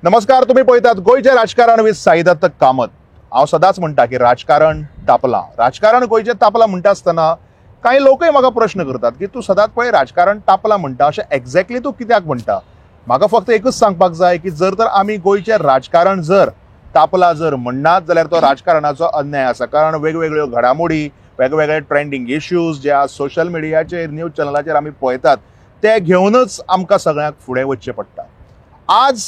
नमस्कार, तुम्ही पळयतात गोंयचें राजकारण विथ साईदत्त कामत. हांव सदांच म्हणटा की राजकारण तापलां, राजकारण गोंयचें तापलां म्हणटा आसतना कांय लोकय म्हाका प्रश्न करतात की तूं सदांच पळय राजकारण तापलां म्हणटा, अशें एक्झॅक्टली तूं कित्याक म्हणटा? म्हाका फक्त एकूच सांगपाक जाय की जर तर आमी गोंयचें राजकारण जर तापलां जर म्हणनात जाल्यार तो राजकारणाचो अन्याय आसा. कारण वेगवेगळ्यो घडामोडी, वेगवेगळे ट्रेंडींग इश्यूज जे आज सोशल मिडियाचेर, न्यूज चॅनलाचेर आमी पळयतात ते घेवनच आमकां सगळ्यांक फुडें वचचें पडटा. आज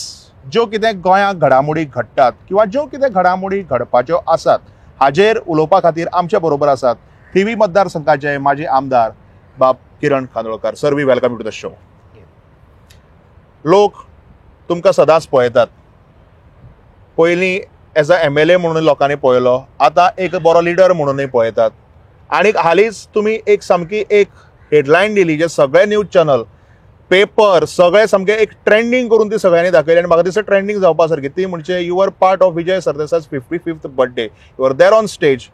ज्यो कितें गोंयांत घडामोडी घडटात किंवा ज्यो कितें घडामोडी घडपाच्यो आसात हाजेर उलोवपा खातीर आमच्या बरोबर आसात थिवी मतदारसंघाचे माजी आमदार बाब Kiran Kandolkar. Sir, we welcome you to the show. लोक तुमकां सदांच पळयतात, पयलीं एज अ MLA म्हणून लोकांनी पळयलो, आतां एक बरो लिडर म्हणूनय पळयतात. आनी हालींच तुमी एक सामकी एक हेडलायन दिली जे सगळे न्यूज चॅनल, पेपर सगळे सामके एक ट्रेंडींग करून ती सगळ्यांनी दाखयली आनी म्हाका दिसता ट्रेंडींग जावपा सारकी. ती म्हणजे you are part of Vijay Sardesai's 55th birthday, you are there on stage.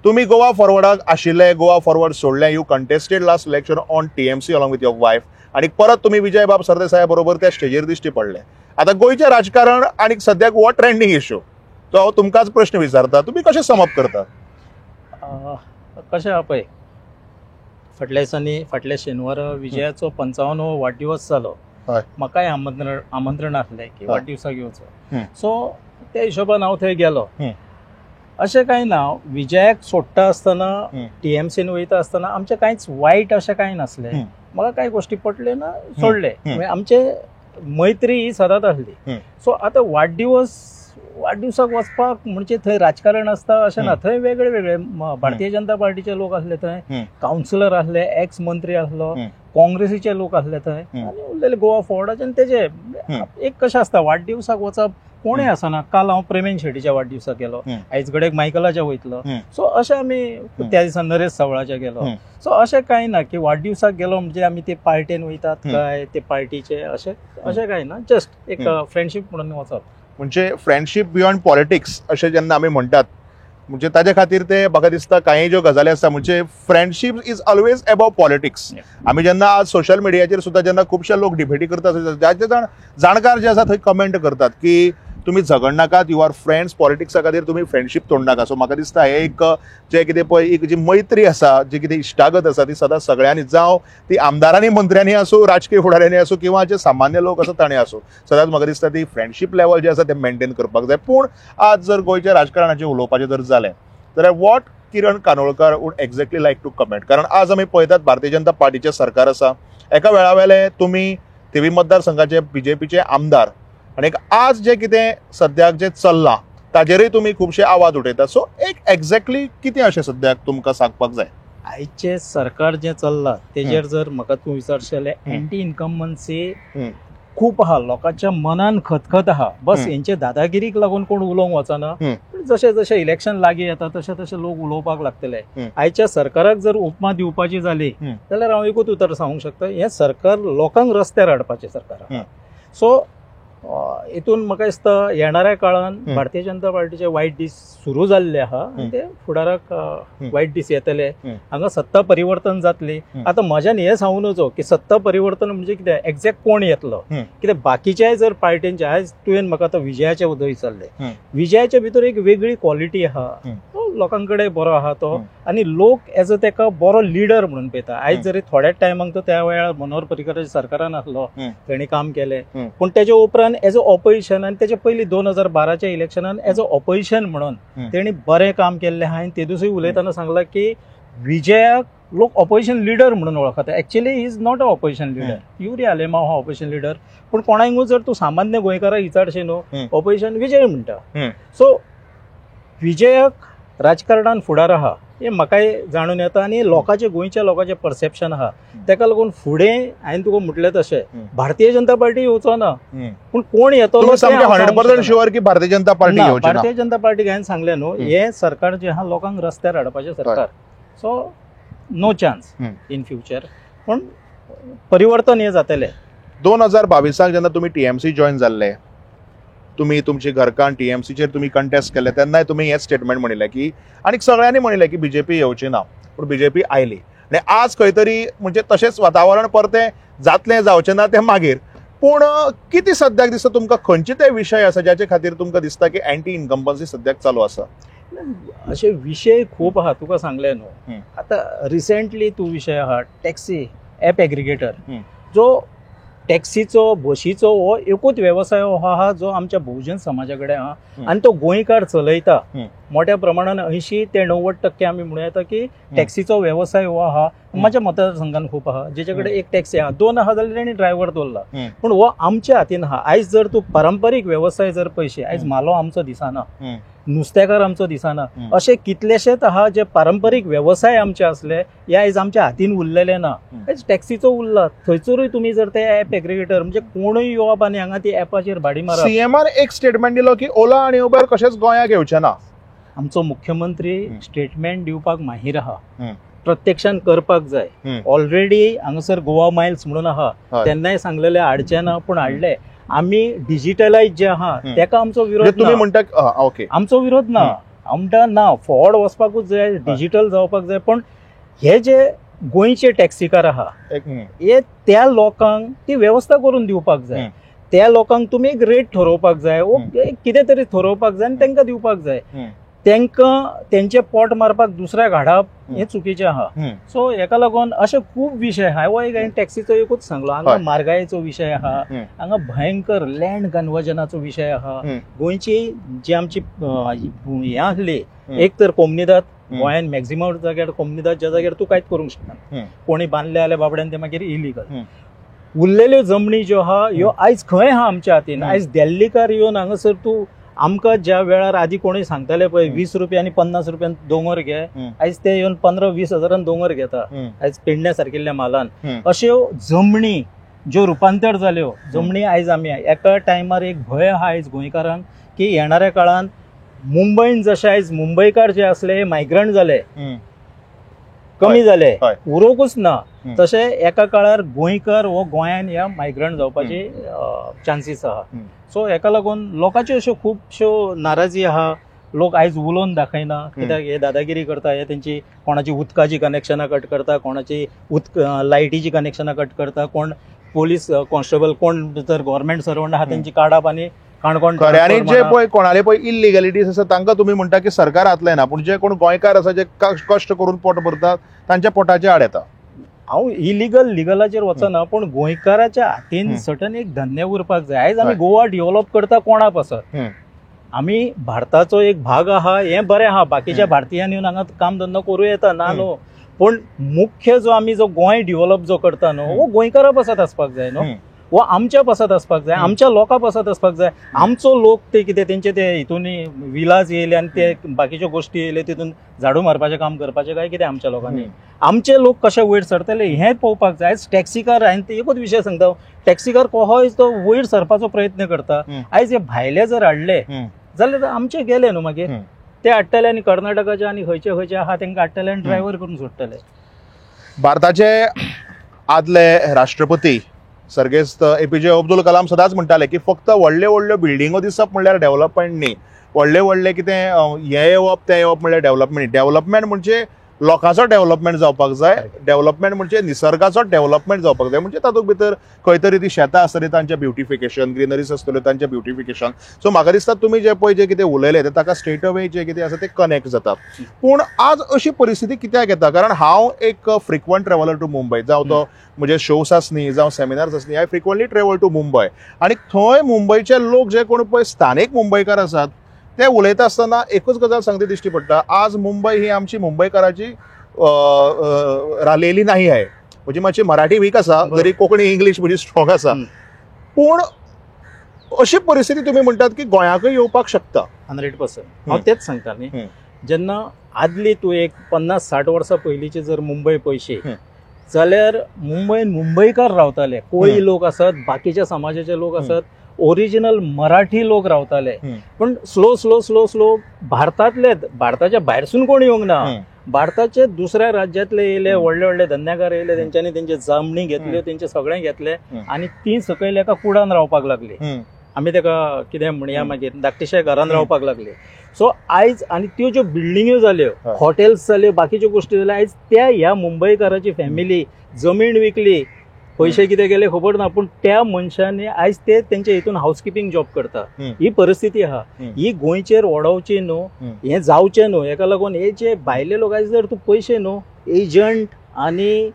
तुमी गोवा फॉरवर्डाक आशिल्ले, गोवा फॉरवर्ड सोडलें, you contested last election on TMC along with your wife आनी परत तुमी विजय बाब सरदेसाया बरोबर त्या स्टेजीर दिश्टी पडले. आतां गोंयचें राजकारण आनी सद्याक हो ट्रेंडींग इशू, तो हांव तुमकांच प्रश्न विचारता, तुमी कशें समप करता? कशें आहा पळय, फाटल्या दिसांनी फाटल्या शेनवारा विजयाचो 55वो वाडदिवस जालो. म्हाकाय आमंत्रण आसलें की वाडदिवसाक येवचो, सो त्या हिशोबान हांव थंय गेलो. अशें कांय ना, विजयाक सोडटा आसतना टीएमसीन वयता आसतना आमचें कांयच वायट अशें कांय नासलें. म्हाका कांय गोश्टी पटले ना, सोडले. आमचे मैत्री ही सदांच आसली. सो आतां वाडदिवसाक वचपाक म्हणजे थंय राजकारण आसता अशें ना. थंय वेगळे वेगळे भारतीय जनता पार्टीचे लोक आसले, थंय कावन्सिलर आसले, एक्स मंत्री आसलो, काँग्रेसीचे लोक आसले थंय, आनी उरलेले गोवा फॉरवर्डाचे. आनी तेजे एक कशें आसता, वाडदिवसाक वचप कोणूय आसना. काल हांव प्रेमेन शेटीच्या वाडदिवसाक गेलो, आयज कडेन मायकलाच्या वयतलो. सो अशें आमी त्या दिसा नरेश सावळाच्या गेलो. सो अशें कांय ना की वाडदिवसाक गेलो म्हणजे आमी ते पार्टेन वयतात काय ते पार्टीचे, अशें अशें कांय ना. जस्ट एक फ्रेंडशीप म्हणून वचप, म्हणजे फ्रेंडशीप बियॉन्ड पॉलिटिक्स अशें जेन्ना आमी म्हणटात म्हणजे ताजे खातीर ते म्हाका दिसता कांय ज्यो गजाली आसता म्हणजे friendship is always above politics. आमी जेन्ना आज सोशल मिडियाचेर सुद्दां जेन्ना खुबशे लोक डिबेटी करतात, जायते जाण जाणकार जे आसा थंय कमेंट करतात की तुमी झगडनाकात, you are friends, पॉलिटिक्सा खातीर तुमी फ्रेंडशीप तोडनाका. सो म्हाका दिसता हे एक जे कितें पळय एक जी मैत्री आसा, जी कितें इश्टागत आसा ती सदांच सगळ्यांनी, जावं ती आमदारांनी मंत्र्यांनी आसूं, राजकीय फुडाऱ्यांनी आसूं किंवा जे सामान्य लोक आसा तांणी आसूं, सदांच म्हाका दिसता ती फ्रेंडशीप लेवल जे आसा तें मेनटेन करपाक जाय. पूण आज जर गोंयच्या राजकारणाचेर उलोवपाचें जर जालें जाल्यार what Kiran Kandolkar would exactly like to comment? कारण आज आमी पळयतात भारतीय जनता पार्टीचें सरकार आसा, एका वेळा वेले तुमी थिवी मतदारसंघाचे बीजेपीचे आमदार आनी आज जे कितें सद्याक जे चल्लां ताजेरय तुमी खुबशे आवाज उठयतात. सो एक एक्झॅक्टली कितें अशें सद्याक तुमकां सांगपाक जाय? आयचें सरकार जें चल्लां तेजेर जर म्हाका तूं विचारशें जाल्यार एंटी इनकम्बन्सी खूब आहा, लोकांच्या मनान खतखत आहा. बस हेंचे दादागिरीक लागून कोण उलोवंक वचना. जशें जशें इलेक्शन लागीं येता तशें तशें लोक उलोवपाक लागतले. आयच्या सरकाराक जर उपमा दिवपाची जाली जाल्यार हांव एकूच उतर सांगूंक शकता, हें सरकार लोकांक रस्त्यार हाडपाचें सरकार आहा. सो हितून म्हाका दिसता येणाऱ्या काळान भारतीय जनता पार्टीचे वायट दीस सुरू जाल्ले आहा आनी ते फुडाराक वायट दीस येतले. हांगा सत्ता परिवर्तन जातली. आतां म्हज्यान हें सांगू नजो की सत्ता परिवर्तन म्हणजे कितें एक्झॅक्ट कोण येतलो, कित्याक बाकीच्याय जर पार्टींचे आयज तुवें म्हाका आतां विजयाचे उदय विचारले, विजयाच्या भितर एक वेगळी क्वॉलिटी आहा, तो लोकां कडेन बरो आहा तो, आनी लोक एज अ तेका बरो लिडर म्हणून पळयता. आयज जरी थोड्या टायमाक तो त्या वेळार मनोहर पर्रीकराच्या सरकारान आसलो, तेणी काम केलें, पूण तेच्या उपरांत एज अ ऑपोजिशन आनी तेच्या पयलीं 2012च्या इलेक्शनान एज अ ऑपोजिशन म्हणून तेणी बरें काम केल्लें आहा. आनी तेदूसय उलयतना सांगलां की विजयाक लोक ऑपोजिशन लिडर म्हणून वळखता. Actually he is not a opposition leader, Yuri Alemao हा ऑपोजिशन लिडर, पूण कोणाकूय जर तूं सामान्य गोंयकाराक विचारशी न्हू, ऑपोजिशन विजय म्हणटा. सो विजयाक राजकारणान फुडार आहा हें म्हाकाय जाणून येता आनी लोकांचें, गोंयच्या लोकांचें परसेप्शन आहा. तेका लागून फुडें हांवें तुका म्हटलें तशें भारतीय जनता पार्टी येवचो ना, पूण कोण येतलो 100% शुअर की भारतीय जनता पार्टी येवची ना. भारतीय जनता पार्टी हांवें सांगलें न्हू, हें सरकार जें आहा लोकांक रस्त्यार हाडपाचें सरकार. So no chance in future, पूण परिवर्तन हें जातलें. 2022 जेन्ना तुमी टीएमसी जॉयन जाल्ले, तुमी तुमची घरकान्न टीएमसीचेर तुमी कंटेस्ट केले, तेन्नाय तुमी हें स्टेटमेंट म्हणिल्लें की आनी सगळ्यांनी म्हणिल्लें की बीजेपी येवची ना, पूण बीजेपी आयली आनी आज खंय तरी म्हणजे तशेंच वातावरण परतें जातलें जावचें ना तें मागीर, पूण कितें सद्याक दिसता तुमकां, खंयचे ते विशय आसा ज्याचे खातीर तुमकां दिसता की एंटी इन्कम्बन्सी सद्याक चालू आसा? अशे विशय खूब आहा, तुका सांगले न्हू. आतां रिसेंटली तूं विशय आहा टॅक्सी ॲप एग्रिगेटर, जो टॅक्सीचो बशीचो हो एकूच वेवसाय हो आहा जो आमच्या बहुजन समाजा कडेन आहा आनी तो गोंयकार चलयता मोठ्या प्रमाणान. 80 ते 90% आमी म्हणूं येता की टॅक्सीचो वेवसाय हो आहा. म्हाज्या मतदारसंघान खूब आहा जेचे कडेन एक टॅक्सी आहा, 2 आहा जाल्यार तेणी ड्रायव्हर दवरला, पूण हो आमच्या हातीन आहा. आयज जर तूं पारंपारीक वेवसाय जर पळयशी, आयज म्हालो आमचो दिसना, नुस्तेकार आमचो दिसना, अशे कितलेशेच आहा जे पारंपारीक वेवसाय आमचे आसले हे आयज आमच्या हातीन उरलेले ना. आयज टॅक्सीचो उरला, थंयसरूय तुमी जर ते ॲप एग्रिगेटर म्हणजे कोणूय येवप आनी हांगा ती ॲपाचेर भाडी मारप. सीएमान एक स्टेटमेंट दिलो की ओला आनी उबर कशेंच गोंयाक येवचे ना. आमचो मुख्यमंत्री स्टेटमेंट दिवपाक माहीर आहा, प्रत्यक्षान करपाक जाय. ऑलरेडी हांगासर गोवा मायल्स म्हणून आहा, तेन्नाय सांगलेले हाडचे ना, पूण हाडले. आमी डिजिटलायज जे आहा तेका आमचो विरोध, तुमी म्हणटा ओके, आमचो विरोध ना. आमकां ना फॉरवर्ड वचपाकूच जाय, डिजिटल जावपाक जाय. पण हे जे गोंयचे टॅक्सीकार आहा हे त्या लोकांक ती वेवस्था करून दिवपाक जाय. त्या लोकांक तुमी एक रेट ठरोवपाक जाय, कितें तरी ठरोवपाक जाय आनी तांकां दिवपाक जाय. तांकां तेंचे पोट मारपाक दुसऱ्याक हाडप हें चुकीचें आहा. सो हेका लागून अशे खूब विशय आहा. हो एक हांवें टॅक्सीचो एकूच सांगलो, हांगा म्हारगायेचो विशय आहा, हांगा भयंकर लँड कन्वर्जनाचो विशय आहा. गोंयची जी आमची हें आसली एक तर कोमनिदाद, गोंयान मॅक्झिमम जाग्यार कोमनिदाद, ज्या जाग्यार तूं कांयच करूंक शकना, कोणी बांदले जाल्यार बाबड्यान ते मागीर इलिगल. उरलेल्यो जमणी ज्यो आहा ह्यो आयज खंय आहा आमच्या हातीन. आयज दिल्लीकार येवन हांगासर तूं आमकां ज्या वेळार आदी कोणूय सांगताले पळय 20 रुपया आनी 50 रुपयान दोंगर घे, आयज ते येवन 15-20 हजारान दोंगर घेता आयज पेडण्या सारकिल्ल्या म्हालान. अश्यो जमणी ज्यो रुपांतर जाल्यो जमणी आयज आमी एका टायमार एक भंय आहा आयज गोंयकारांक की येणाऱ्या काळान मुंबयन जशे आयज मुंबयकार जे आसले मायग्रंट जाले, कमी जाले, उरोकूच ना, तशें एका काळार गोंयकार हो गोंयान ह्या मायग्रंट जावपाची चान्सीस आहा. सो हेका लागून लोकांच्यो अश्यो खुबश्यो नाराजी आहा. लोक आयज उलोवन दाखयना कित्याक हे दादागिरी करता, हे तेंची कोणाची उदकाची कनेक्शनां कट करता, कोणाची लायटीची कनेक्शनां कट करता, कोण पोलीस कॉन्स्टेबल, कोण तर गव्हर्मेंट सर्वंट आहा तेंची काडप आनी काणकोण. आनी जे पळय कोणाले पळय इलिगलिटीज आसा तांकां तुमी म्हणटा की सरकार हातलें ना, पूण जे कोण गोंयकार आसा जे कश्ट करून पोट भरतात तांच्या पोटाचे आड येता. हांव इलिगल लिगलाचेर वचना, पूण गोंयकाराच्या हातीन सर्टन एक धंदे उरपाक जाय. आयज आमी गोवा डेव्हलप करता कोणा पासत, आमी भारताचो एक भाग आहा हें बरें आहा, बाकीच्या भारतीयांनी येवन हांगा काम धंदो करूं येता ना न्हू, पूण मुख्य जो आमी जो गोंय डेव्हलप जो करता न्हू हो गोंयकारा पासत आसपाक जाय न्हू, हो आमच्या पासत आसपाक जाय, आमच्या लोकां पासत आसपाक जाय. आमचो लोक ते कितें तेंचे ते हितून विलाज येयले आनी ते बाकीच्यो गोश्टी येयले तितून झाडू मारपाचें काम करपाचें काय कितें आमच्या लोकांनी. आमचे लोक कशे वयर सरतले हें पळोवपाक जाय. टॅक्सीकार हांवें ते एकूच विशय सांगता, टॅक्सीकार कोहोय तो वयर सरपाचो प्रयत्न करता. आयज हे भायले जर हाडले जाल्यार आमचे गेले न्हू, मागीर ते हाडटले आनी कर्नाटकाचे आनी खंयचे खंयचे आहा तांकां हाडटले आनी ड्रायव्हर करून सोडटले. भारताचे आदले राष्ट्रपती सर्गेस्त APJ Abdul Kalam सदांच म्हणटाले की फक्त व्हडल्यो व्हडल्यो बिल्डिंगो दिसप म्हणल्यार डेव्हलपमेंट न्ही, व्हडले व्हडले कितें हें येवप तें येवप म्हणल्यार डेव्हलपमेंट. डेव्हलपमेंट म्हणजे लोकांचो डेव्हलपमेंट जावपाक जाय, डेव्हलपमेंट म्हणजे निसर्गाचो डेव्हलपमेंट जावपाक जाय. म्हणजे तातूंत भितर खंय तरी ती शेतां आसतली तांचें ब्युटिफिकेशन, ग्रिनरीज आसतल्यो तांचें ब्युटिफिकेशन. सो म्हाका दिसता तुमी जे पळय जे कितें उलयले ते ताका स्ट्रेट अवे जे कितें आसा ते कनेक्ट जाता. पूण आज अशी परिस्थिती कित्याक येता, कारण हांव एक फ्रिक्वंट ट्रॅव्हलर टू मुंबय, जावं तो म्हणजे शोज आसनी जावं सेमिनार्स आसनी, I frequently travel to Mumbai. आनी थंय मुंबयचे लोक जे कोण पळय स्थानीक मुंबयकार आसात ते उलयता आसतना एकूच गजाल सांगती दिश्टी पडटा, आज मुंबय ही आमची मुंबयकाराची राहिलेली नाही आहे. म्हणजे मातशी मराठी वीक आसा जरी कोंकणी इंग्लीश म्हजी स्ट्रॉंग आसा, पूण अशी परिस्थिती तुमी म्हणटात की गोंयाकूय येवपाक शकता. 100% हांव तेच सांगता न्ही. जेन्ना आदली तूं एक 50-60 वर्सां पयलींची जर मुंबय पळयशी जाल्यार मुंबयन मुंबयकार रावताले, कोळी लोक आसत, बाकीच्या समाजाचे लोक आसत, ओरिजिनल मराठी लोक रावताले. पण स्लो स्लो स्लो स्लो भारतातले, भारताच्या भायरसून कोण येवंक ना, भारताचे दुसऱ्या राज्यांतले येयले, व्हडले व्हडले धंद्याकार येयले, तेंच्यांनी तेंचे जमणी घेतल्यो, तेंचे सगळें घेतले आनी ती सकयल एका कुडान रावपाक लागली. आमी तेका कितें म्हणया मागीर धाकटेशा घरान रावपाक लागले. सो आयज आनी त्यो ज्यो बिल्डिंग्यो जाल्यो, हॉटेल्स जाल्यो, बाकीच्यो गोश्टी जाल्यो, आयज त्या ह्या मुंबयकाराची फॅमिली जमीन विकली, पयशे कितें गेले खबर ना, पूण त्या मनशांनी आयज ते तेंच्या हितून हावसकिपींग जॉब करता. ही परिस्थिती आहा. ही गोंयचेर वडोवची न्हू, हें जावचें न्हू, हेका लागून हे जे भायले लोक आयज जर तूं पयशे न्हू एजंट आनी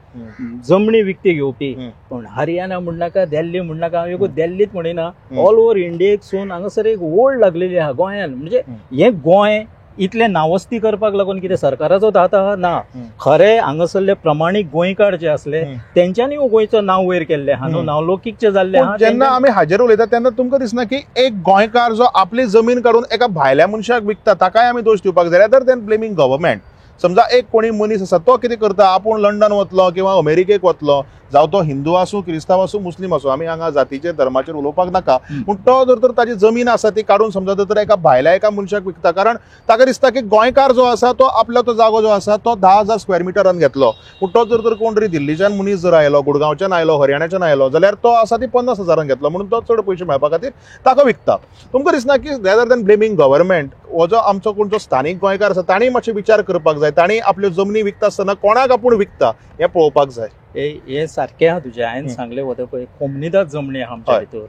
जमणी विकती घेवपी, पूण हरियाणा म्हणनाका, दिल्ली म्हणनाका, हांव एक दिल्लीत म्हणिना, ऑल ओवर इंडियेक सून हांगासर एक ओड लागलेली आहा गोंयान. म्हणजे हें गोंय इतलें नावस्ती करपाक लागून कितें सरकाराचो हात आहा ना, खरें हांगासरले प्रमाणीक गोंयकार जे आसले तेंच्यांनी गोंयचो नांव वयर केल्लें आहा न्हू, नांवलौकीक जाल्लें आहा. जेन्ना आमी हाजेर उलयता तेन्ना तुमकां दिसना की एक गोंयकार जो आपली जमीन काडून एका भायल्या मनशाक विकता ताकाय आमी दोश दिवपाक जाय, रादर दॅन ब्लेमींग गव्हर्मेंट. समजा एक कोणी मनीस आसा तो कितें करता, आपूण लंडन वतलो किंवा अमेरिकेक वतलो, जावं तो हिंदू आसूं, क्रिस्तांव आसूं, मुस्लीम आसूं, आमी हांगा जातीचेर धर्माचेर उलोवपाक नाका, पूण तो जर तर ताजी जमीन आसा ती काडून समजा जर तर एका भायल्या एका मनशाक विकता, कारण ताका दिसता की गोंयकार जो आसा तो आपलो तो जागो जो आसा तो 10,000 स्क्वेअर मिटरान घेतलो, पूण तो जर तर कोण तरी दिल्लीच्यान मनीस जर आयलो, गुडगांवच्यान आयलो, हरियाणाच्यान आयलो जाल्यार तो आसा ती 50,000 घेतलो, म्हणून तो चड पयशे मेळपा खातीर ताका विकता. तुमकां दिसना की रेदर दॅन ब्लेमींग गव्हर्मेंट हो जो आमचो कोण जो स्थानीक गोंयकार आसा तांणी मातशे विचार करपाक जाय, तांणी आपल्यो जमनी विकता आसतना कोणाक आपूण विकता हें पळोवपाक जाय. हे सारकें आहा तुजें, हांवें सांगलें वता पळय कोमनिदाद जमणी आहा आमच्या भितर.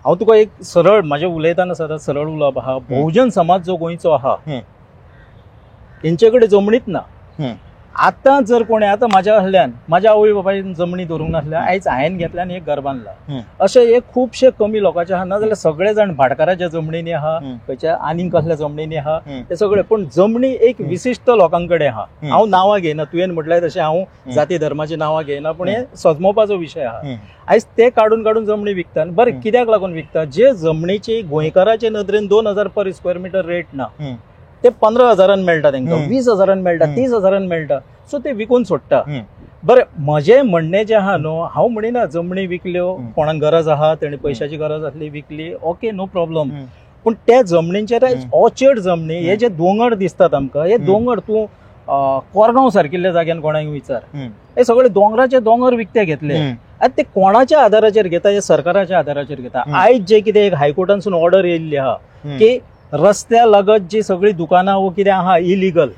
हांव तुका एक सरळ म्हाजें उलयतना सदां सरळ उलोवप आहा, बहुजन समाज जो गोंयचो आहा तेंचे कडेन जमणीच ना. आतां जर कोणें आतां म्हाज्या आहल्यान म्हाज्या आवय बापायन जमणी दवरूंक नासल्या, आयज हांवें घेतल्या आनी एक घर बांदला, अशें हे खुबशे कमी लोकांचे आहा, नाजाल्यार सगळे जाण भाटकाराच्या जमणींनी आहा, खंयच्या आनीक कसल्या जमणींनी आहा ते सगळे, पूण जमणी एक विशिश्ट लोकां कडेन आहा. हांव नांवां घेयना, तुवें म्हटल्यार तशें हांव जाती धर्माची नांवां घेयना, पूण हे सजमोवपाचो विशय आहा. आयज ते काडून काडून जमणी विकतात. बरें, कित्याक लागून विकता? जे जमणीची गोंयकाराचे नदरेन 2,000 पर स्क्वेअर मिटर रेट ना, ते 15,000 मेळटा तांकां, 20,000 मेळटा, 30,000 मेळटा, सो ते विकून सोडटा. बरें, म्हजें म्हणणें जें आहा न्हू, हांव म्हणिना जमणी विकल्यो, कोणाक गरज आहा तेणी पयशाची गरज आसली विकली, ओके नो प्रॉब्लम, पूण त्या जमणींचेर ऑर्चर्ड जमणी, हे जे दोंगर दिसतात आमकां, हे दोंगर तूं कोरगांव सारकिल्ल्या जाग्यान कोणाक विचार, हे सगळे दोंगराचे दोंगर विकते घेतले आनी ते कोणाच्या आदाराचेर घेता? हे सरकाराच्या आदाराचेर घेता. आयज जे कितें एक हायकोर्टांसून ऑर्डर येयल्ली आहा की रस्त्या लागत जी सगळी दुकानां वो कितें आहा इलिगल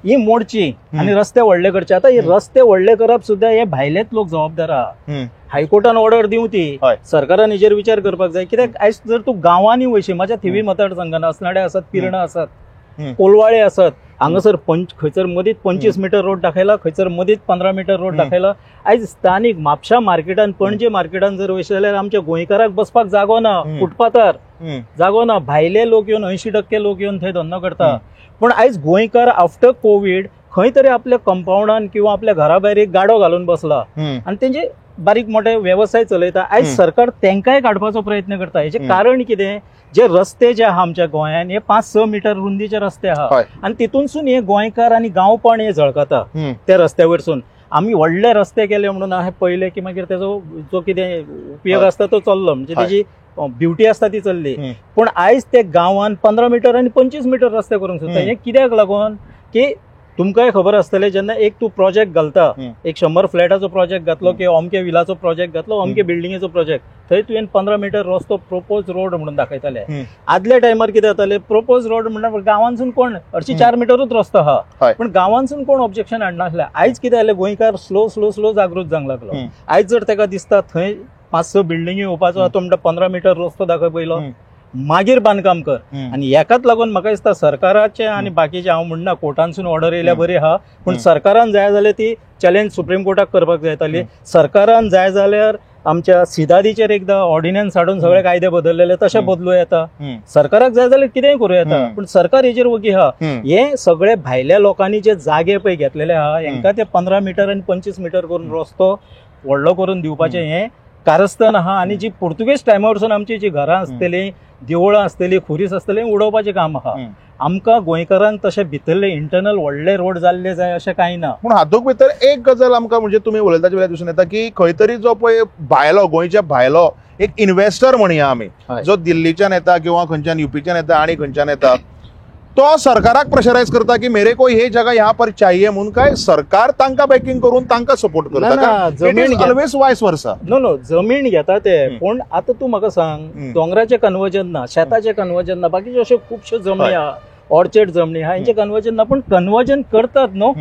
ही मोडची आनी रस्ते व्हडले करचे. आतां हे रस्ते व्हडले करप सुद्दां हे भायलेच लोक जबाबदार आहा. हायकोर्टान ऑर्डर दिवं ती, सरकारान हेजेर विचार करपाक जाय. कित्याक आयज जर तूं गांवांनी वयशी, म्हाज्या थिवी मतदारसंघान असनाडे आसात, पिर्णां आसात, कोलवाळे आसात, हांगासर खंयसर मदींच 25 मिटर रोड दाखयला, खंयसर मदींच 15 मिटर रोड दाखयला. आयज स्थानीक म्हापशा मार्केटान, पणजे मार्केटान जर वयशी जाल्यार आमच्या गोंयकाराक बसपाक जागो ना, फुटपाथार जागो ना, भायले लोक येवन 80% लोक येवन थंय धंदो करता. पूण आयज गोंयकार आफ्टर कोवीड खंय तरी आपल्या कंपाउंडान किंवा आपल्या घरा भायर एक गाडो घालून बसला आनी तेंचे बारीक मोठे वेवसाय चलयता. आयज सरकार तेंकांय काडपाचो प्रयत्न करता. हेचें कारण कितें? जे रस्ते जे आहा आमच्या गोंयान हे 5-6 मिटर रुंदीचे रस्ते आहा आनी तितूनसून हे गोंयकार आनी गांवपण हे झळकता त्या रस्त्या वयरसून. आमी व्हडले रस्ते केले म्हणून हे पळयले की मागीर तेजो जो कितें उपयोग आसता तो चल्लो, म्हणजे तेजी ब्युटी आसता ती चल्ली. पूण आयज ते गांवान 15 मिटर आनी 25 मिटर रस्ते करूंक सोदता. हें कित्याक लागून की तुमकांय खबर आसतलें, जेन्ना एक तूं प्रोजेक्ट घालता, एक 100 फ्लॅटाचो प्रोजेक्ट घातलो किंवा अमके विलाचो प्रोजेक्ट घातलो, अमके बिल्डिंगेचो प्रोजेक्ट, थंय तुवें 15 मिटर रस्तो प्रोपोज रोड म्हणून दाखयताले. आदल्या टायमार कितें जातालें, प्रोपोज रोड म्हणल्यार गांवांसून कोण हरशीं 4 मिटरूच रस्तो आहा, पूण गांवांसून कोण ऑब्जेक्शन हाडनासले. आयज कितें जालें, गोंयकार स्लो स्लो स्लो जागृत जावंक लागलो. आयज जर ताका दिसता थंय 5-6 बिल्डिंगी येवपाचो, तो म्हणटा 15 मिटर रस्तो दाखय पयलो, मागीर बांदकाम कर. आनी हेकाच लागून म्हाका दिसता सरकाराचें आनी बाकीचें, हांव म्हणना कोर्टांसून ऑर्डर येयल्या बरी आहा, पूण सरकारान जाय जाल्यार ती चॅलेंज सुप्रीम कोर्टाक करपाक जाय जाताली. सरकारान जाय जाल्यार आमच्या सिदादीचेर एकदां ऑर्डिनन्स हाडून सगळे कायदे बदललेले तशे बदलूं येता. सरकाराक जाय जाल्यार कितेंय करूं येता, पूण सरकार हेजेर वगी आहा. हे सगळे भायल्या लोकांनी जे जागे पळय घेतलेले आहा हेंकां ते 15 मिटर आनी 25 मिटर करून रस्तो व्हडलो करून दिवपाचें हें कारस्थान आहा. आनी जी पुर्तुगेज टायमावरसून आमची जी घरां आसतलीं, देवळां आसतलीं, खुरीस आसतलीं, उडोवपाचें काम आहा. आमकां गोंयकारांक तशें भितरले इंटरनल व्हडले रोड जाल्ले जाय अशें कांय ना. पूण हातूंत भितर एक गजाल आमकां म्हणजे तुमी उलयता वेळार दिसून येता की खंय तरी जो पळय भायलो, गोंयच्या भायलो एक इन्वेस्टर म्हणया आमी, जो दिल्लीच्यान येता किंवा खंयच्यान युपीच्यान येता आनी खंयच्यान येता, तो सरकाराक प्रेशरायज करता की मेरे को हे जगह यहाँ पर चाहिए म्हणून. काय सरकार तांकां बॅकिंग करून तांकां सपोर्ट करता? ऑलवेज वायस वर्सा. नो नो, जमीन घेता ते, पूण आतां तूं म्हाका सांग, दोंगराचें कन्वर्जन ना, शेताचें कन्वर्जन ना, बाकीच्यो अश्यो खुबश्यो जमणी आहा, ऑर्चर्ड जमणी आहा, हेंचें कन्वर्जन ना, पूण कन्वर्जन करतात न्हू.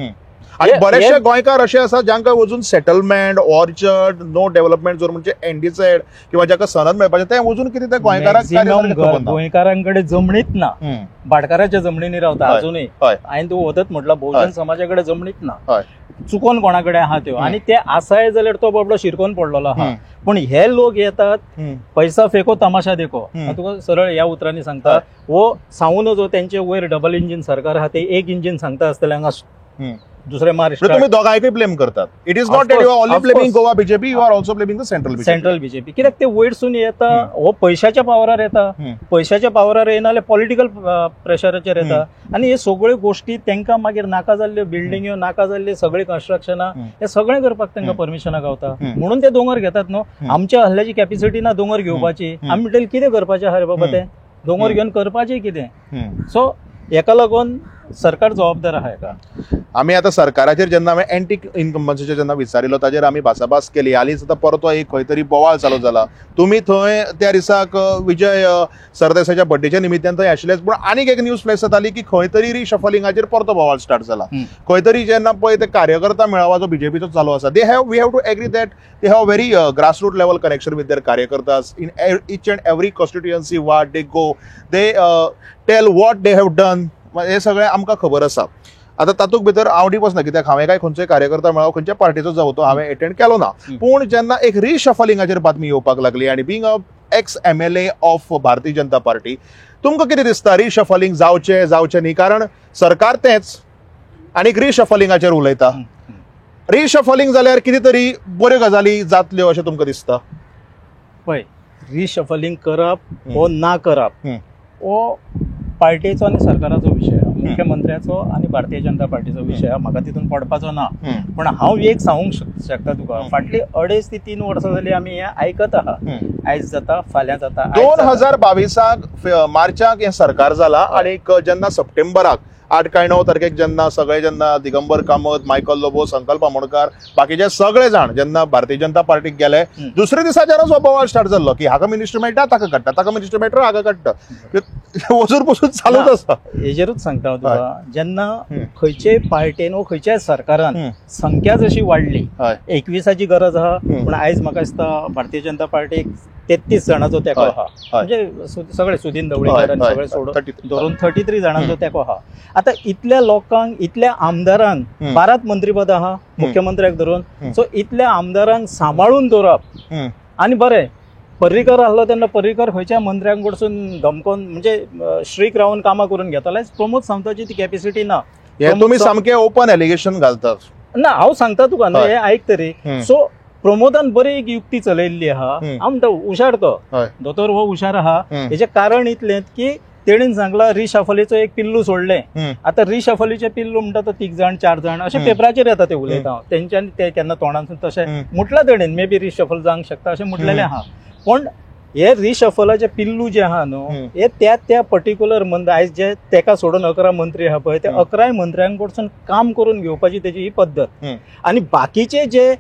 आणि बरेचशे गोंयकार अशे आसा जांकां वचून settlement, orchard, no development zone म्हणजे एनडीसेड किंवा जाका सनद मेळपाचें तें वचून कितें ते गोंयकारांक गोंयकारांकडे जमणीत ना, भाटकाराच्या जमणींनी रावता अजूनय. हांवें तूं वदत म्हटलां बहुजन समाजा कडेन जमणीत ना, चुकोन कोणा कडेन आहा त्यो, आनी ते आसाय जाल्यार तो बाबडो शिरकोन पडलेलो आहा. पूण हे लोक येतात पैसा फेको तमाशा देखो, तुका सरळ ह्या उतरांनी सांगता. वो सांगू नजो तेंचे वयर डबल इंजीन सरकार आहा, ते एक इंजीन सांगता आसतले हांगा दुसरे महाराष्ट्र. तुम्ही दोघांकय ब्लेम करतात. It is not that you are only blaming Goa BJP, you are also blaming the central BJP. Central BJP कित्याक ते वयरसून येता, हो पैशाच्या पावरार येता, पैशाच्या पावरार येना जाल्यार पॉलिटिकल प्रेशराचेर येता, आनी हे सगळ्यो गोष्टी तांकां मागीर नाका जाल्ल्यो बिल्डिंग्यो, नाका जाल्ले सगळे कन्स्ट्रक्शनां, हे सगळें करपाक तांकां परमिशनां गावता, म्हणून ते दोंगर घेतात न्हू. आमच्या हल्ल्याची कॅपेसिटी ना दोंगर घेवपाची, आमी म्हणटले कितें करपाचें आहा रे बाबा, ते दोंगर घेवन करपाचें कितें. सो हेका लागून सरकार जबाबदार आहा हेका. आमी आतां सरकाराचेर जेन्ना हांवें एंटी इनकम्बन्सीचेर जेन्ना विचारिल्लो ताजेर आमी भासाभास केली. हालींच आतां परतो एक खंय तरी बोवाळ चालू जाला. तुमी थंय त्या दिसाक विजय सरदेसाच्या बड्डेच्या निमित्तान थंय आशिल्लेच, पूण आनीक एक न्यूज फ्लॅश जाताली की खंय तरी रिशफलिंगाचेर परतो बोवाळ स्टार्ट जाला. खंय तरी जेन्ना पळय ते कार्यकर्ता मेळावा जो बीजेपीचो चालू आसा, they have we have to agree that they have very grassroot level connection with their कार्यकर्तास in each and every constituency. What they go they tell what they have done, हे सगळें आमकां खबर आसा. आतां तातूंत भितर हांव डीप वचना कित्याक हांवें काय खंयचोय कार्यकर्ता मेळावो खंयच्या पार्टीचो जावं तो हांवें एटेंड केलो ना. पूण जेन्ना एक रिशफलिंगाचेर बातमी येवपाक लागली आनी being a ex MLA of Bharatiya Janata Party, तुमकां कितें दिसता रिशफलिंग जावचें जावचें न्ही? कारण सरकार तेंच आनी रिशफलिंगाचेर उलयता. रिशफलिंग जाल्यार कितें तरी बऱ्यो गजाली जातल्यो अशें तुमकां दिसता? पळय, रिशफलिंग करप वो ना करप हो पार्टीचो आनी सरकाराचो विशय, मुख्यमंत्र्याचो आनी भारतीय जनता पार्टीचो विशय, म्हाका तितून पडपाचो ना. पूण हांव एक सांगूंक शकता तुका, फाटली 2.5 ते 3 वर्सां जाली आमी हें आयकत आहा, आयज जाता फाल्यां जाता. 2022 मार्चाक हें सरकार जाला आनी जेन्ना सप्टेंबराक 8 काय 9 तारखेक जेन्ना सगळे जेन्ना दिगंबर कामत, मायकल लोबो, संकल्प आमोणकार, बाकीचे सगळे जाण जेन्ना भारतीय जनता पार्टीक गेले, दुसरे दिसाच्यानच हो बोवाळ स्टार्ट जाल्लो की हाका मिनिस्टर मेळटा ताका काडटा, ताका मिनिस्टर मेळटा हाका काडटा, वचून पसून चालूच आसा. हेजेरूच सांगता हांव तुका, जेन्ना खंयचेय पार्टेन वो खंयच्याय सरकारान संख्या जशी वाडली, 21ची गरज आहा, पूण आयज म्हाका दिसता भारतीय जनता पार्टीक 33 जाणांचो तेंको आहा, म्हणजे सगळे सुदीन ढवळीकर आनी सगळे सोडून धरून 33 जाणांचो तेंको आहा. आतां इतल्या लोकांक, इतल्या आमदारांक 12 मंत्रीपद आहा मुख्यमंत्र्याक धरून, सो इतल्या आमदारांक सांबाळून दवरप. आनी बरें पर्रीकर आहलो तेन्ना पर्रीकर खंयच्या मंत्र्यांक कडसून धमकोन म्हणजे श्रीक रावन कामां करून घेताले. प्रमोद सावंताची ती कॅपेसिटी ना. तुमी सामकें ओपन एलिगेशन घालतात ना, हांव सांगता तुका न्हू, हें आयक तरी. सो प्रमोदान बरी एक युक्ती चलयल्ली आहा, हांव म्हणटा हुशार तो दोतोर हो हुशार आहा. हेजें कारण इतलें की तेणेन सांगला रिशफलीचो एक पिल्लू सोडलें. आतां रिशफलीचें पिल्लू म्हणटा तो 3 जाण 4 जाण अशें पेपराचेर येता ते उलयता हांव, तेंच्यांनी ते केन्ना तोंडांतसून तशें म्हटलां तेणेन, मे बी रिशफल जावंक शकता अशें म्हटलेलें आहा. पूण हे रिशफलाचे पिल्लू जे आहा न्हू, हे त्या त्या पर्टिक्युलर मंत्री आयज जे तेका सोडून 11 मंत्री आहा पळय, त्या 11 मंत्र्यां कडसून काम करून घेवपाची तेजी ही पद्दत. आनी बाकीचे जे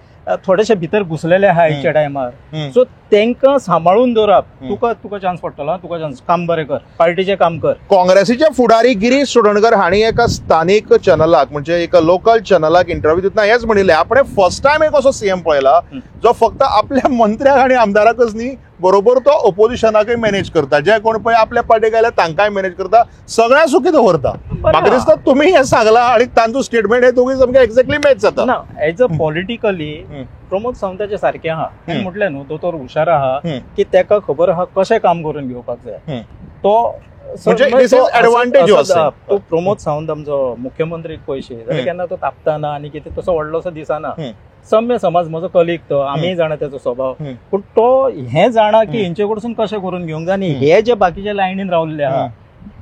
थोडेशे भितर घुसलेले आहा आयच्या टायमार, सो तांकां सांबाळून दवरप, तुका तुका चान्स पडटलो, तुका चान्स, काम बरें कर, पार्टीचें काम कर. काँग्रेसीचे फुडारी गिरीश चोडणकर हांणी एका स्थानीक चॅनलाक म्हणजे एका लोकल चॅनलाक इंटरव्यू दितना हेच म्हणिल्लें, आपणें फर्स्ट टायम एक असो सीएम पळयला जो फक्त आपल्या मंत्र्याक आनी आमदाराकच न्ही बरोबर तो ओपोजिशनाकय मॅनेज करता, जे कोण पळय आपल्या पार्टीक आयल्या तांकांय मॅनेज करता, सगळ्यांक सुखी दवरता. म्हाका दिसता तुमी हें सांगलां आनी तांचो स्टेटमेंट हे दोगूय सामकें एक्झॅक्टली मॅच जाता. ना, एज अ पॉलिटिकली प्रमोद सावंताचे सारकें आहा, म्हटलें न्हू दोतोर हुशार आहा की तेका खबर आहा कशें काम करून घेवपाक जाय. तो तो प्रमोद सावंत आमचो मुख्यमंत्री पयशे जाल्यार केन्ना तो तापताना आनी कितें तसो व्हडलोसो दिसना, सम्य समाज म्हजो कलीग तो, आमी जाणा तेचो स्वभाव, पूण तो हें जाणा की हेंचे कडसून कशें करून घेवंक जाय आनी हे जे बाकीचे लायनीन रावल्ले आहा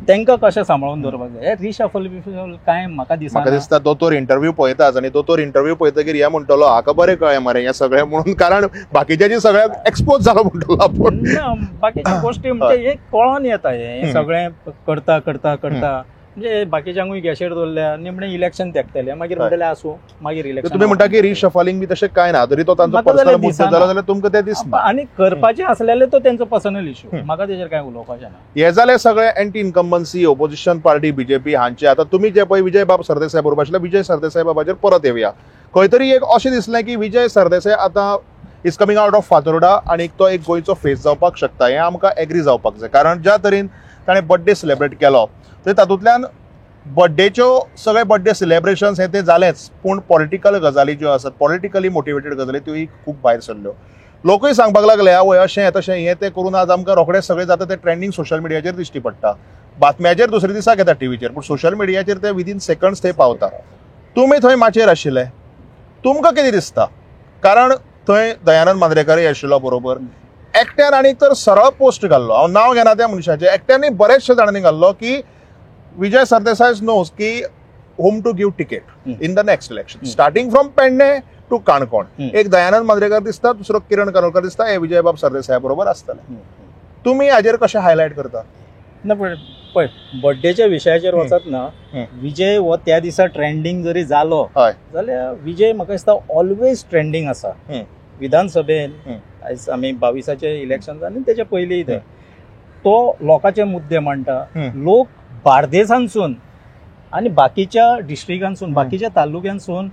तांकां कशें सांबाळून दवरपाक जाय. रिशफल बिशफल कांय म्हाका दिसना. म्हाका दिसता दोतोर इंटरव्यू पळयताच आनी दोतोर इंटरव्यू पळयतकीर हें म्हणटलो हाका बरें कळ्ळें मरे हें सगळें म्हणून, कारण बाकीच्याची सगळ्याक एक्सपोज जालो म्हणटलो आपूण. ना, बाकीच्या गोश्टी म्हणजे हे कळोन येता, हें सगळें करता करता करता म्हणजे बाकीच्यांकूय गॅशेर दवरल्या, निमणें इलेक्शन तेंकतलें, मागीर म्हणटलें आसूं, मागीर इलेक्शन. तुमी म्हणटा की रिशफलिंग बी तशें कांय ना, तरी तो तांचो पर्सनल मुद्दो जालो जाल्यार तुमकां तें दिसना आनी करपाचें आसलेलें तो तेंचो पर्सनल इशू, म्हाका तेजेर कांय उलोवपाचें ना. हे जालें सगळें anti incumbency, opposition party, BJP हांचे. आतां तुमी जे पळय विजय बाब सरदेसाय बरोबर आशिल्ले, विजय सरदेसाय बाबाचेर परत येवया. खंय तरी एक अशें दिसलें की विजय सरदेसाय आतां is coming out of Fatorda आनी तो एक गोंयचो फेस जावपाक शकता, हें आमकां एग्री जावपाक जाय. कारण ज्या तरेन ताणें बड्डे सेलेब्रेट केलो तर तातूंतल्यान बड्डेच्यो सगळे बड्डे सेलेब्रेशन्स हे ते जालेच, पूण पॉलिटिकल गजाली ज्यो आसात, पॉलिटिकली मोटिवेटेड गजाली त्योय खूब भायर सरल्यो. लोकूय सांगपाक लागले आवय अशें तशें हें तें करून आज आमकां रोखडें सगळें जाता तें ट्रेंडींग सोशल मिडियाचेर दिश्टी पडटा, बातम्याचेर दुसरे दिसाक येता टिवीचेर, पूण सोशल मिडियाचेर ते विदीन सेकंड्स ते पावता. तुमी थंय माचयेर आशिल्ले, तुमकां कितें दिसता? कारण थंय दयानंद मांद्रेकरय आशिल्लो बरोबर, एकट्यान आनी तर सरळ पोस्ट घाल्लो, हांव नांव घेना त्या मनशाचें, एकट्यानी बरेचशे जाणांनी घाल्लो की विजय सरदेसाय नोज की whom to give ticket in the next election, starting from Pernem to Canacona. एक दयानंद मांद्रेकर दिसता, दुसरो किरण कानोळकर दिसता, हे विजयबाब सरदेसाय बरोबर आसतले. तुमी हाजेर कशें हायलायट करता? ना पळय, बड्डेच्या विशयाचेर वचत ना, विजय हो त्या दिसा ट्रेंडींग जरी जालो जाल्यार विजय म्हाका दिसता ऑलवेज ट्रेंडींग आसा. विधानसभेन आयज आमी 22 इलेक्शन जालें तेच्या पयलीं तो लोकांचे मुद्दे मांडटा, लोक बार्देसांतसून आनी बाकीच्या डिस्ट्रिक्टांसून, बाकीच्या तालुक्यांसून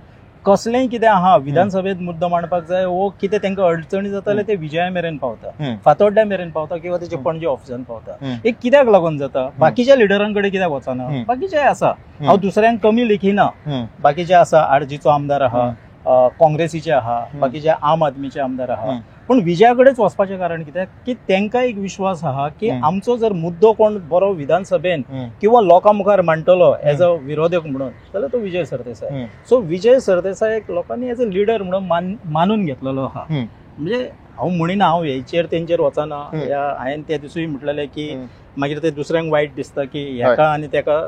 कसलेंय कितें आहा विधानसभेत मुद्दो मांडपाक जाय वो कितें तांकां अडचणी जाताले ते विजया मेरेन पावता, फातोड्ड्या मेरेन पावता किंवा तेजे पणजे ऑफिसान पावता. एक कित्याक लागून जाता? बाकीच्या लिडरां कडेन कित्याक वचना? बाकीचे आसा, हांव दुसऱ्यांक कमी लेखिना, बाकीचे आसा, आरजीचो आमदार आहा, काँग्रेसीचे आहा, बाकीचे आम आदमीचे आमदार आहा, पूण विजया कडेच वचपाचें कारण कित्याक की तांकां एक विश्वास आहा की आमचो जर मुद्दो कोण बरो विधानसभेन किंवा लोकां मुखार मांडटलो एज अ विरोधक म्हणून जाल्यार तो विजय सरदेसाय. सो विजय सरदेसाय लोकांनी एज अ लिडर म्हणून मानून घेतलेलो आहा. म्हणजे हांव म्हणिना, हांव हेचेर तेंचेर वचना, हांवें त्या दिसूय म्हटलेलें की मागीर ते दुसऱ्यांक वायट दिसता की हेका आनी तेका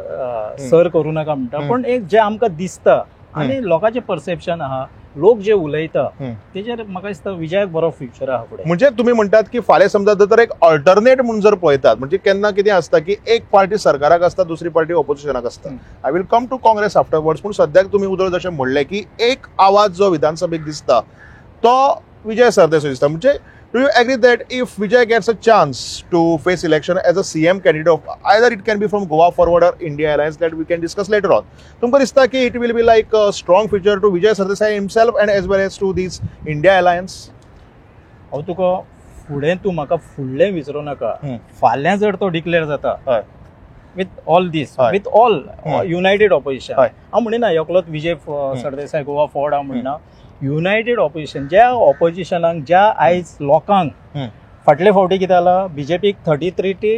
सर करूं नाका म्हणटा, पूण एक जें आमकां दिसता आनी लोकांचें परसेप्शन आहा, लोक जे उलयता तेजेर म्हाका दिसता विजयाक बरो फ्युचर आहा फुडें. म्हणजे तुमी म्हणटात की फाल्यां समजा जर एक ऑल्टरनेट म्हणून जर पळयतात, म्हणजे केन्ना कितें आसता की एक पार्टी सरकाराक आसता, दुसरी पार्टी ऑपोजिशनाक आसता. I will come to Congress afterwards, पूण सद्याक तुमी उदळ जशें म्हणलें की एक आवाज जो विधानसभेक दिसता तो विजय सरदेसाय दिसता. म्हणजे do you agree that if Vijay gets a chance to face election as a CM candidate of either it can be from Goa Forward or India Alliance that we can discuss later on, तुमकां दिसता की it will be like a strong future to Vijay Sardesai himself and as well as to this India Alliance? हांव तुका फुडें, तूं म्हाका फुडलें विचारूं नाका, फाल्यां जर तो डिक्लेअर जाता with all this, with all united opposition, हांव म्हणिना एकलोच विजय सरदेसाय गोवा फॉरवर्ड, हांव म्हणिना युनायटेड ऑपोजिशन, ज्या ऑपोजिशनाक, ज्या आयज लोकांक फाटले फावटी कितें जालां, बीजेपीक 33 to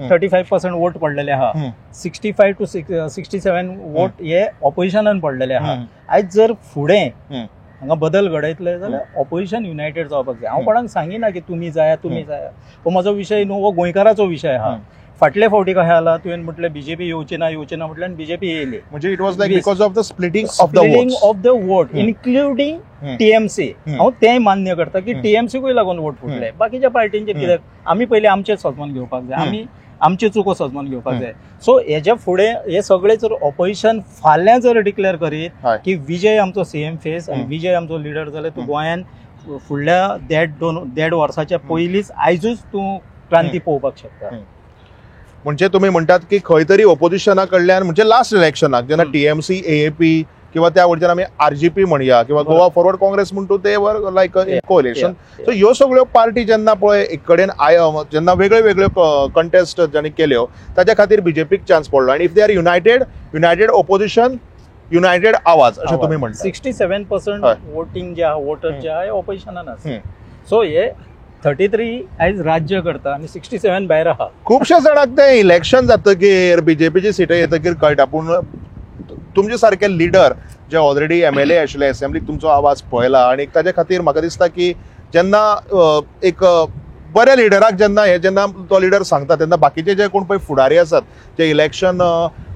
35% vote पडलेले आहा, 65 to 67 vote हे ऑपोजिशनान पडलेले आहा. आयज जर फुडें हांगा बदल घडयतले जाल्यार ऑपोजिशन युनायटेड जावपाक जाय. हांव कोणाक सांगिना की तुमी जाया तुमी जाया, हो म्हजो विशय न्हू, हो गोंयकाराचो विशय आहा. फाटले फावटी कशें जालां, तुवें म्हटलें बीजेपी येवची ना येवची ना म्हटलें आनी बीजेपी येयली. म्हणजे it was like because of the splitting of the votes, of the vote including TMC. हांव तेंय मान्य करता की टीएमसीकूय लागून वोट फुटले, बाकीच्या पार्टींचेर कित्याक? आमी पयलीं आमचें सजमान घेवपाक जाय, आमी आमच्यो चुको सजमान घेवपाक जाय. सो हेज्या फुडें हे सगळे जर ऑपोजिशन फाल्यां जर डिक्लेअर करीत की विजय आमचो सीएम फेस आनी विजय आमचो लिडर जाल्यार तूं गोंयान फुडल्या 1.5-2 वर्साच्या पयलींच आयजूच तूं क्रांती पळोवपाक शकता. म्हणजे तुम्ही म्हणटात की खंय तरी ओपोजिशना कडल्यान, म्हणजे लास्ट इलेक्शनाक जेन्ना टीएमसी, एएपी किंवा त्या वटेच्यान आमी आरजीपी म्हणया किंवा गोवा फॉरवर्ड काँग्रेस म्हणटू ते वर लायक कोएलिशन, सो ह्यो सगळ्यो पार्टी जेन्ना पळय एक कडेन जेन्ना वेगळ्यो वेगळ्यो कंटेस्ट जांणी केल्यो ताच्या खातीर बीजेपीक चान्स पडलो. आनी if they are united, united opposition, united आवाज अशें तुमी म्हणटा. 67% वोटींग जे आहा, वोटर जे आहा ऑपोजिशनान आसा. सो हे 33 आयज राज्य करता आनी 67 भायर आहा. खुबश्या जाणांक तें इलेक्शन जातकीर बीजेपीची सिटां येतकीर कळटा, पूण तुमचे सारके लिडर जे ऑलरेडी MLA आशिल्ले, एसेंब्लीक तुमचो आवाज पळयला आनी ताजे खातीर म्हाका दिसता की जेन्ना एक बऱ्या लिडराक जेन्ना हे जेन्ना तो लिडर सांगता तेन्ना बाकीचे जे कोण पळय फुडारी आसात जे इलेक्शन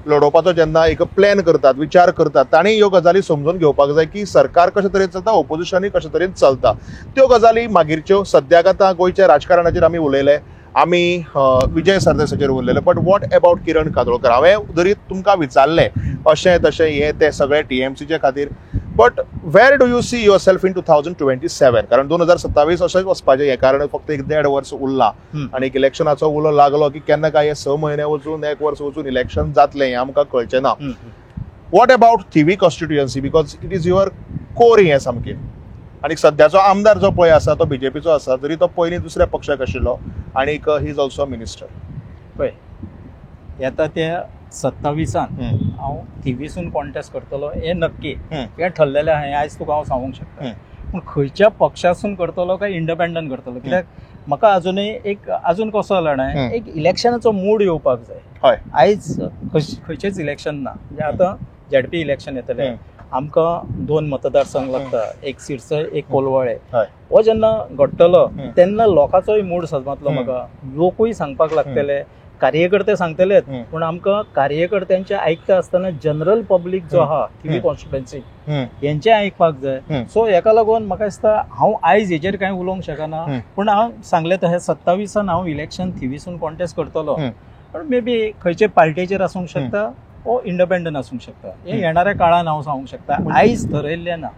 लडोवपाचो जेन्ना एक प्लॅन करतात, विचार करतात, तांणी ह्यो गजाली समजून घेवपाक जाय की सरकार कशे तरेन चलता, ओपोजिशनूय कशे तरेन चलता. त्यो गजाली मागीरच्यो. सद्याक आतां गोंयच्या राजकारणाचेर आमी उलयले. आमी विजय सरदेसाचेर उरलेले, but what about Kiran Kandolkar? हांवें जरी तुमकां विचारलें अशें तशें हें तें सगळें टीएमसीचे खातीर, but where do you see yourself in 2027? कारण 2027 अशेंच वचपाचें हें, कारण फक्त एक 1.5 वर्स उरलां आनी इलेक्शनाचो उलो लागलो की केन्ना काय हे 6 म्हयने वचून 1 वर्स वचून इलेक्शन जातलें हें आमकां कळचें ना. What about Thivim constituency? Because it is your core हें सामकें. आनी सद्याचो आमदार जो पळय आसा तो बीजेपीचो आसा, तरी तो पयलीं दुसऱ्या पक्षाक आशिल्लो आनी he is also minister. पळय येता त्या 27 हांव थिवीसून कॉन्टेस्ट करतलो हें नक्की, हें ठरलेलें आहा, हें आयज तुका हांव सांगूंक शकता. पूण खंयच्या पक्षासून करतलो काय इंडिपेंडंट करतलो, कित्याक म्हाका अजुनूय एक अजून कसो जाला एक इलेक्शनाचो मूड येवपाक जाय. आयज खंयचेच इलेक्शन ना, म्हणजे आतां झेडपी इलेक्शन येतलें, आमकां 2 मतदारसंघ लागता, एक सिरसय एक कोलवाळे. हो जेन्ना घडटलो तेन्ना लोकांचोय मूड सजमातलो, म्हाका लोकूय सांगपाक लागतले, कार्यकर्ते सांगतलेच, पूण आमकां कार्यकर्त्यांचे आयकता आसतना जनरल पब्लीक जो आहा थिवी कॉन्स्टिट्युएन्सी हेंचे आयकपाक जाय. सो हेका लागून म्हाका दिसता हांव आयज हेजेर कांय उलोवंक शकना, पूण हांव सांगलें तशें 27 हांव इलेक्शन थिवीसून कॉन्टेस्ट करतलो, पण मे बी खंयचे पार्टीचेर आसूंक शकता ओ इंडिपेंडंट आसूंक शकता, हें येणाऱ्या काळान हांव सांगूंक शकता. आयज थरयल्लें ना,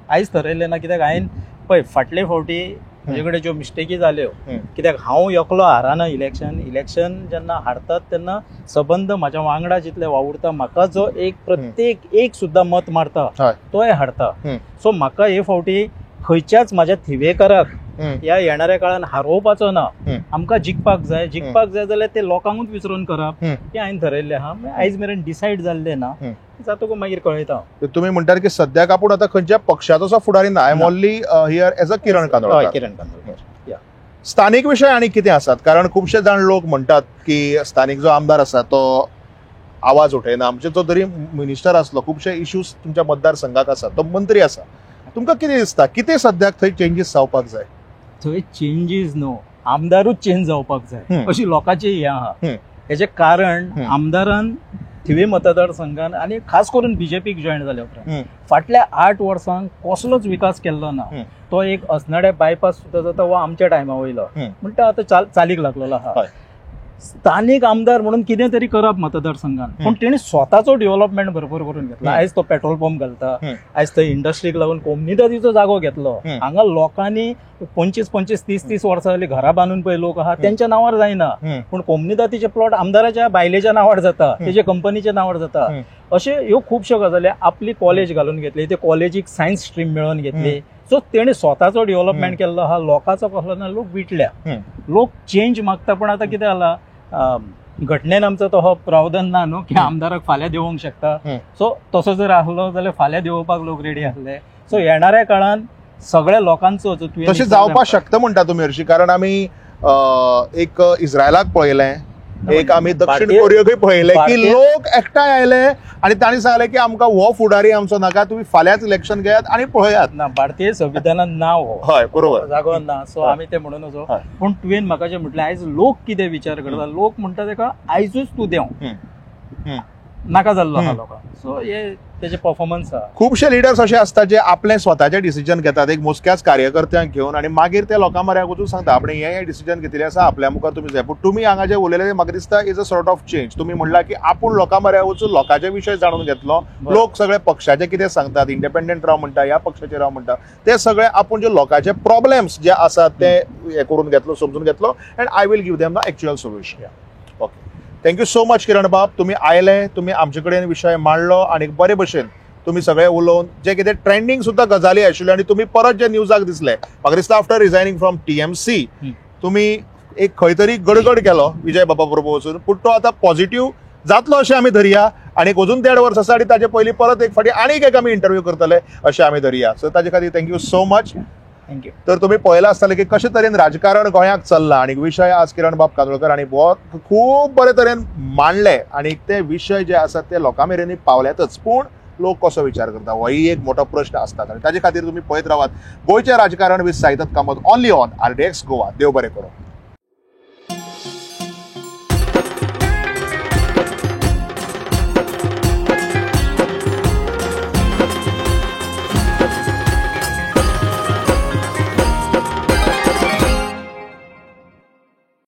आयज थरयल्लें ना, कित्याक हांवें पळय फाटले फावटी म्हजे कडेन ज्यो मिस्टेकी जाल्यो, कित्याक हांव एकलो हारना इलेक्शन, इलेक्शन जेन्ना हारतात तेन्ना सबंद म्हाज्या वांगडा जितले वावुरता, म्हाका जो एक प्रत्येक एक सुद्दां मत मारता तोय हारता. सो म्हाका हे फावटी खंयच्याच म्हाज्या थिवेकाराक ह्या येणाऱ्या काळान हारोवपाचो ना, आमकां जिखपाक जाय. जिखपाक जाय जाल्यार ते लोकांकूच विचारून करप हें हांवें थरयल्लें आहा. आयज मेरेन डिसायड जाल्लें ना, जातकूच मागीर कळयता. तुमी म्हणटात की सद्याक आपूण आतां खंयच्या पक्षाचो फुडारी ना, I am only here as a Kiran Kandolkar. Kiran Kandolkar. स्थानीक विशय आनी कितें आसात? कारण खुबशे जाण लोक म्हणटात की स्थानीक जो आमदार आसा तो आवाज उठयना, आमचे जो तरी मिनिस्टर आसलो, खुबशे इश्यूज तुमच्या मतदारसंघाक आसात, तो मंत्री आसा, तुमकां कितें दिसता कितें सद्याक थंय चेंजीस जावपाक जाय? थंय चेंजीस न्हू, आमदारूच चेंज जावपाक जाय अशी लोकांची हें आहा. हेजें कारण आमदारान थिवी मतदारसंघान आनी खास करून बीजेपीक जॉयन जाल्या उपरांत फाटल्या 8 वर्सांक कसलोच विकास केल्लो ना. तो एक असनाडे बायपास सुद्दां जाता हो आमच्या टायमा वयलो म्हणटा आतां चालीक लागलेलो आहा. स्थानीक आमदार म्हणून कितें तरी करप मतदारसंघान, पूण तेणी स्वताचो डेव्हलपमेंट भरपूर करून घेतला. आयज तो पेट्रोल पंप घालता, आयज थंय इंडस्ट्रीक लागून कोमनिदादीचो जागो घेतलो. हांगा लोकांनी 25 25 30 30 वर्सां जाली घरां बांदून पळय लोक आहा तेंच्या नांवार जायना, पूण कोमनिदादीचे प्लॉट आमदाराच्या बायलेच्या नांवार जाता, तेजे कंपनीच्या नांवार जाता. अशे ह्यो खुबश्यो गजाली. आपली कॉलेज घालून घेतली, ते कॉलेजीक सायन्स स्ट्रीम मेळोवन घेतली. सो तेणी स्वताचो डेव्हलपमेंट केल्लो आहा, लोकांचो कसलो ना. लोक विटल्या, लोक चेंज मागता. पण आतां कितें जाला, घटनेन आमचो तो हो प्रावधान ना न्हू की आमदाराक फाल्यां देंवोंक शकता. सो तसो जर आसलो जाल्यार फाल्यां देंवोवपाक लोक रेडी आसले. सो येणाऱ्या काळान सगळ्या लोकांचो तशें जावपाक शकता म्हणटा तुमी हरशीं? कारण आमी एक इस्रायलाक पळयलें, एक आमी दक्षिण कोरियाकूय पळयलें की लोक एकठांय आयले आनी तांणी सांगलें की आमकां हो फुडारी आमचो नाका, तुमी फाल्यांच इलेक्शन घेयात आनी पळयात. ना, भारतीय संविधानान ना हो, हय बरोबर, जागो ना. सो आमी ते म्हणून वचो. पूण तुवें म्हाका जें म्हटलें आयज लोक कितें विचार करता, लोक म्हणटा तेका आयजूच तूं देंव, नाका जाल्लो आहा लोकांक. सो हे तेजे परफॉर्मन्स आहा. खुबशे लिडर्स अशे आसता जे आपले स्वताचे डिसिजन घेतात, एक मोजक्याच कार्यकर्त्यांक घेवन, आनी मागीर ते लोकां म्हऱ्याक वचून सांगता आपणे हे हे डिसिजन घेतिल्लें आसा, आपल्या मुखार तुमी जाय. पूण तुमी हांगा जे उलयले म्हाका दिसता is a sort of change. तुमी म्हणलां की आपूण लोकां म्हऱ्याक वचून लोकांचे विशय जाणून घेतलो, लोक सगळे पक्षाचे कितें सांगतात, इंडिपेंडंट राव म्हणटा, ह्या पक्षाचे राव म्हणटा, ते सगळे आपूण जे लोकांचे प्रॉब्लेम्स जे आसात ते हे करून घेतलो, समजून घेतलो, and I will give them the actual solution. Okay, thank you so much Kiran बाब, तुमी आयले, तुमी आमचे कडेन विशय मांडलो आनी बरे भशेन तुमी सगळे उलोवन जे कितें ट्रेंडींग सुद्दां गजाली आशिल्ल्यो आनी तुमी परत जे न्यूजाक दिसले, म्हाका दिसता आफ्टर रिजायनींग फ्रॉम TMC तुमी एक खंय तरी गडगड केलो विजय बाबा बरोबर वचून, पूण तो आतां पॉझिटिव्ह जातलो अशें आमी धरया आनी अजून 1.5 वर्स आसा आनी ताजे पयलीं परत एक फावटी आनीक एक आमी इंटरव्यू करतले अशें आमी धरया. सो ताजे खातीर thank you so much. Thank you. तर तुम्ही पळयलां आसतलें की कशे तरेन राजकारण गोंयाक चल्लां आनी विशय आज किरण बाब कांदोळकर आनी खूब बरे तरेन मांडले आनी ते विशय जे आसात ते लोकां मेरेन पावल्यातच, पूण लोक कसो विचार करता होय एक मोठो प्रश्न आसता आनी ताजे खातीर तुमी पळयत रावात गोंयचें राजकारण with Saidatt Kamat only on RDX Goa. देव बरें करूं.